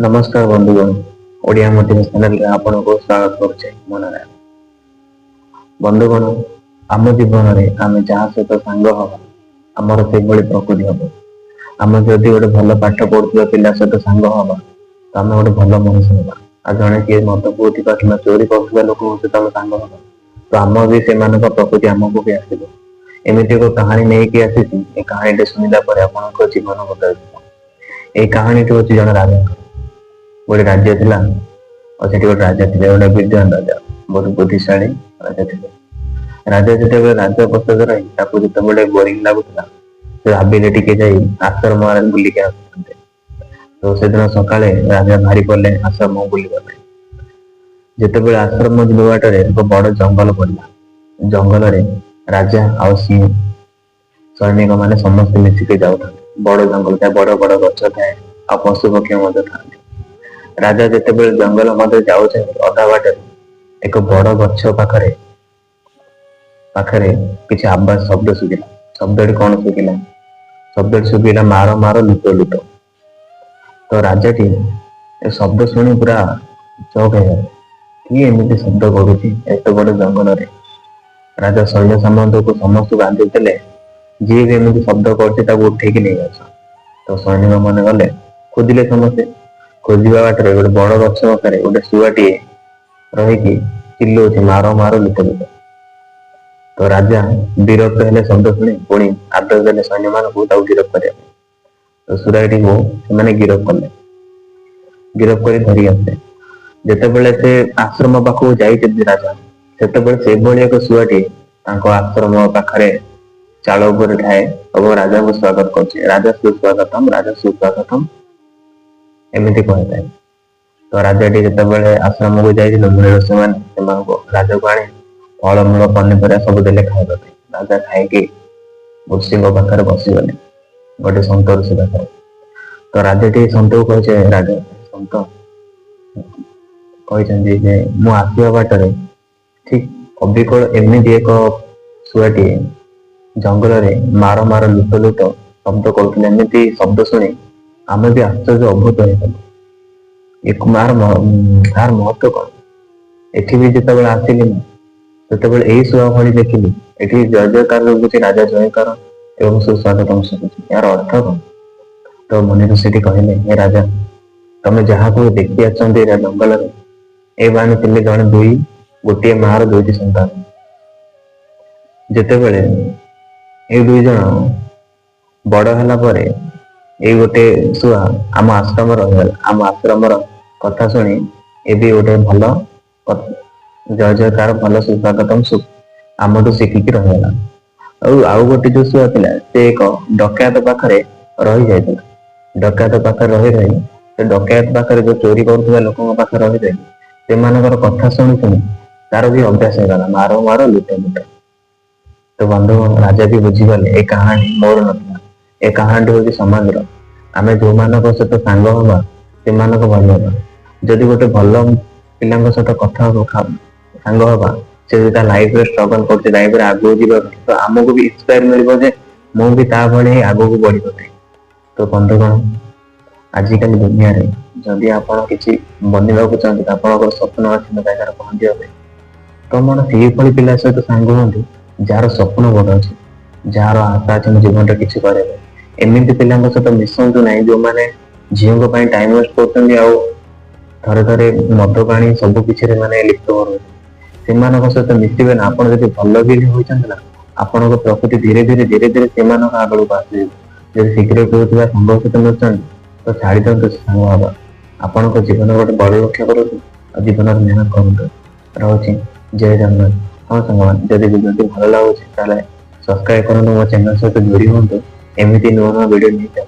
ନମସ୍କାର ବନ୍ଧୁଗଣ, ଓଡ଼ିଆ ମୋଟିଭେସନାଲରେ ଆପଣଙ୍କୁ ସ୍ୱାଗତ କରୁଛି ମୁଁ ନାରାୟଣ। ବନ୍ଧୁଗଣ, ଆମ ଜୀବନରେ ଆମେ ଯାହା ସହିତ ସାଙ୍ଗ ହବା, ଆମର ସେଇଭଳି ପ୍ରକୃତି ହବ। ଆମେ ଯଦି ଗୋଟେ ଭଲ ପାଠ ପଢୁଥିବା ପିଲା ସହିତ ସାଙ୍ଗ ହବା, ତ ଆମେ ଗୋଟେ ଭଲ ମଣିଷ ହବା। ଆଉ ଜଣେ କିଏ ମଦ ପିଉଥିବା କିମ୍ବା ଚୋରି କରୁଥିବା ଲୋକଙ୍କ ସହିତ ଆମେ ସାଙ୍ଗ ହବା, ତ ଆମ ବି ସେମାନଙ୍କ ପ୍ରକୃତି ଆମକୁ ବି ଆସିବ। ଏମିତି ଏକ କାହାଣୀ ନେଇକି ଆସିଛି। ଏ କାହାଣୀଟି ଶୁଣିଲା ପରେ ଆପଣଙ୍କ ଜୀବନ ବଦଳିଯିବ। ଏଇ କାହାଣୀଟି ହଉଛି ଜଣେ ରାଜାଙ୍କର। ଗୋଟେ ରାଜ୍ୟ ଥିଲା ଆଉ ସେଠି ଗୋଟେ ରାଜା ଥିଲେ, ଗୋଟେ ବିଦ୍ୱାନ ରାଜା, ବହୁତ ବୁଦ୍ଧିଶାଳୀ ରାଜା ଥିଲେ। ରାଜା ଯେତେବେଳେ ରାଜ ପ୍ରାସାଦରେ ରହି ତାକୁ ଯେତେବେଳେ ବୋରିଂ ଲାଗୁଥିଲା, ସେ ଭାବିଲେ ଟିକେ ଯାଇ ଆଶ୍ରମ ଆଡେ ବୁଲିକି ଆସିଥାନ୍ତେ। ତ ସେଦିନ ସକାଳେ ରାଜା ବାହାରି ପଡିଲେ ଆଶ୍ରମ ବୁଲିବା ପାଇଁ। ଯେତେବେଳେ ଆଶ୍ରମ ଯିବା ବାଟରେ ଏକ ବଡ ଜଙ୍ଗଲ ପଡିଲା। ଜଙ୍ଗଲରେ ରାଜା ଆଉ ସିଂହ, ସୈନିକ ମାନେ ସମସ୍ତେ ମିଶିକି ଯାଉଥାନ୍ତି। ବଡ ଜଙ୍ଗଲ ଥାଏ, ବଡ ବଡ ଗଛ ଥାଏ ଆଉ ପଶୁ ପକ୍ଷୀ ମଧ୍ୟ ଥାନ୍ତି। ରାଜା ଯେତେବେଳେ ଜଙ୍ଗଲ ମଧ୍ୟରେ ଯାଉଛନ୍ତି, ଅଧା ବାଟରେ ଏକ ବଡ ଗଛ ପାଖରେ କିଛି ଆବାଜ, ଶବ୍ଦ ଶୁଭିଲା। ଶବ୍ଦଟି କଣ ଶୁଭିଲା? ଶବ୍ଦଟି ଶୁଭିଲା, "ମାର ମାର, ଲୁଟ ଲୁଟ।" ତ ରାଜାଟି ଏ ଶବ୍ଦ ଶୁଣି ପୁରା ଚକ୍ ହେଇଗଲେ। କିଏ ଏମିତି ଶବ୍ଦ କରୁଛି ଏତେ ବଡ ଜଙ୍ଗଲରେ? ରାଜା ସୈନ୍ୟ ସାମନ୍ତକୁ ସମସ୍ତଙ୍କୁ ଆଦେଶ ଦେଲେ, ଯିଏ ବି ଏମିତି ଶବ୍ଦ କରୁଛି ତାକୁ ଉଠେଇକି ନେଇ ଆସ। ତ ସୈନିକ ମାନେ ଗଲେ, ଖୋଜିଲେ ସମସ୍ତେ। ଖୋଜିବା ବାଟରେ ଗୋଟେ ବଡ ଗଛ ପାଖରେ ଗୋଟେ ଶୁଆଟିଏ ରହିକି ଚିଲଉଛି, "ମାର ମାର, ଲୁଟ ଲୁଟ।" ତ ରାଜା ବିରକ୍ତ ହେଲେ ଶବ୍ଦ ଶୁଣି। ପୁଣି ଆଦେଶ ଦେଲେ ସୈନ୍ୟ ମାନଙ୍କୁ ତାକୁ ଗିରଫ କରିବା ପାଇଁ। ତ ଶୁଆଟିକୁ ସେମାନେ ଗିରଫ କଲେ। ଗିରଫ କରି ଧରି ଆସିଲେ। ଯେତେବେଳେ ସେ ଆଶ୍ରମ ପାଖକୁ ଯାଇଛନ୍ତି ରାଜା, ସେତେବେଳେ ସେଭଳି ଏକ ଶୁଆଟିଏ ତାଙ୍କ ଆଶ୍ରମ ପାଖରେ ଚାଳ ଉପରେ ଥାଏ ଏବଂ ରାଜାଙ୍କୁ ସ୍ୱାଗତ କରୁଛି। "ରାଜା ସୁସ୍ୱାଗତମ, ରାଜା ସୁସ୍ୱାଗତମ," ଏମିତି କହିଥାଏ। ତ ରାଜାଟି ଯେତେବେଳେ ଆଶ୍ରମକୁ ଯାଇଥିଲେ, ମୁନି ଋଷିମାନେ ସେମାନଙ୍କୁ ରାଜାକୁ ଆଣି ଫଳମୂଳ, ପନିପରିବା ସବୁ ଦେଲେ ଖାଇବା ପାଇଁ। ରାଜା ଖାଇକି ଋଷିଙ୍କ ପାଖରେ ବସିଗଲେ, ଗୋଟେ ସନ୍ତ ଋଷି ପାଖରେ। ତ ରାଜାଟି ସନ୍ତକୁ କହିছে, ରାଜା ସନ୍ତ କହିଛନ୍ତି ଯେ ମୁଁ ଆସିବା ବାଟରେ ଠିକ ଅବିକଳ ଏମିତି ଏକ ଶୁଆଟିଏ ଜଙ୍ଗଲରେ ମାର ମାର, ଲୁଟ ଲୁଟ ଶବ୍ଦ କରୁଥିଲେ। ଏମିତି ଶବ୍ଦ ଶୁଣି ଆମେ ବି ଆଶ୍ଚର୍ଯ୍ୟ, ଅଦ୍ଭୁତ ହେଇଗଲୁ। ଏହାର ମହତ୍ଵ କଣ? ଏଠି ବି ଯେତେବେଳେ ଆସିଲି ମୁଁ, ସେତେବେଳେ ଏଇ ଶୁଆ ଭଳି ଦେଖିଲି। ଏଠି ଜୟ ଜୟକାର ଶୁଭୁଛି, ରାଜା ଜୟକାର ଏବଂ ସୁସ୍ୱାଗତମ ଶୁଭୁଛି। ଏହାର ଅର୍ଥ କଣ? ତ ମୁନି ଋଷିଟି କହିଲେ, ହେ ରାଜା, ତମେ ଯାହାକୁ ଦେଖି ଆସିଛନ୍ତି ଏ ଜଙ୍ଗଲରେ, ଏ ମାନେ ଥିଲେ ଜଣେ ଦୁଇ ଗୋଟିଏ ମାର ଦୁଇଟି ସନ୍ତାନ। ଯେତେବେଳେ ଏଇ ଦୁଇ ଜଣ ବଡ ହେଲା ପରେ ଏଇ ଗୋଟେ ଶୁଆ ଆମ ଆଶ୍ରମ ରହିଗଲା। ଆମ ଆଶ୍ରମର କଥା ଶୁଣି ଏବେ ଗୋଟେ ଭଲ ଜୟ ଜୟକାର, ଭଲ ସୁସ୍ୱାଗତମ ଆମଠୁ ଶିଖିକି ରହିଗଲା। ଆଉ ଆଉ ଗୋଟେ ଯୋଉ ଶୁଆ ଥିଲା, ସେ ଏକ ଡକାୟତ ପାଖରେ ରହିଯାଇଥିଲା। ଡକାୟତ ପାଖରେ ରହି ରହି, ସେ ଡକାୟତ ପାଖରେ ଯୋଉ ଚୋରି କରୁଥିବା ଲୋକଙ୍କ ପାଖରେ ରହି ରହି, ସେମାନଙ୍କର କଥା ଶୁଣି ଶୁଣି ତାର ବି ଅଭ୍ୟାସ ହେଇଗଲା, ମାର ମାର, ଲୁଟ ଲୁଟ। ତ ବନ୍ଧୁ, ରାଜା ବି ବୁଝିଗଲେ, ଏ କାହାଣୀ ମୋର ନଥିଲା, ଏ କାହାଣୀଟି ହଉଛି ସମାଜର। ଆମେ ଯୋଉମାନଙ୍କ ସହିତ ସାଙ୍ଗ ହବା, ସେମାନଙ୍କ ଭଲ ହବା। ଯଦି ଗୋଟେ ଭଲ ପିଲାଙ୍କ ସହିତ କଥା ହବ, ସାଙ୍ଗ ହବା, ସେ ଯଦି ତା ଲାଇଫରେ ଷ୍ଟ୍ରଗଲ କରୁଛି, ଲାଇଫରେ ଆଗକୁ ଯିବା ପାଇଁ, ତ ଆମକୁ ବି ଇନ୍ସପାୟାର ମିଳିବ ଯେ ମୁଁ ବି ତା ଭଳି ଆଗକୁ ବଢିବା ପାଇଁ। ତ ବନ୍ଧୁଗଣ, ଆଜିକାଲି ଦୁନିଆରେ ଯଦି ଆପଣ କିଛି ବନିବାକୁ ଚାହୁଁଛନ୍ତି, ଆପଣଙ୍କର ସ୍ୱପ୍ନ ଅଛି ମୋ ଜାଗାରେ ପହଞ୍ଚିବା ପାଇଁ, ତ ଆପଣ ସେଇଭଳି ପିଲା ସହିତ ସାଙ୍ଗ ହୁଅନ୍ତୁ ଯାହାର ସ୍ୱପ୍ନ ବଡ ଅଛି, ଯାହାର ଆଶା ଅଛି ମୋ ଜୀବନରେ କିଛି କରିବା ପାଇଁ। ଏମିତି ପିଲାଙ୍କ ସହିତ ମିଶନ୍ତୁ ନାହିଁ ଯୋଉମାନେ ଝିଅଙ୍କ ପାଇଁ ଟାଇମ ୱେଷ୍ଟ କରୁଛନ୍ତି ଆଉ ଥରେ ଥରେ ମଦ ପାଣି ସବୁ କିଛିରେ ମାନେ ଲିପ୍ତ ରହୁଛନ୍ତି। ସେମାନଙ୍କ ସହିତ ମିଶିବେ ନା। ଆପଣ ଯଦି ଭଲ ବି ହୋଇଛନ୍ତି ନା, ଆପଣଙ୍କ ପ୍ରକୃତି ଧୀରେ ଧୀରେ ଧୀରେ ଧୀରେ ସେମାନଙ୍କ ଆଗକୁ ଆସିଯିବ। ଯଦି ସିଗରେଟ ପିଉଥିବା ସାଙ୍ଗ ସହିତ ମିଶୁଛନ୍ତି, ତ ଛାଡି ଦିଅନ୍ତୁ ସେ ସାଙ୍ଗ ହବା। ଆପଣଙ୍କ ଜୀବନର ଗୋଟେ ବଡ ଲକ୍ଷ୍ୟ କରନ୍ତୁ ଆଉ ଜୀବନରେ ମେହନତ କରନ୍ତୁ। ରହୁଛି, ଜୟ ଜଗନ୍ନାଥ। ହଁ ସାଙ୍ଗମାନେ, ଯଦି ଭିଡ଼ିଓଟି ଭଲ ଲାଗୁଛି, ତାହେଲେ ସବସ୍କ୍ରାଇବ କରନ୍ତୁ, ମୋ ଚ୍ୟାନେଲ ସହିତ ଯୋଡି ହୁଅନ୍ତୁ। ଏମିତି ନୂଆ ନୂଆ ଭିଡ଼ିଓ ନେଇକି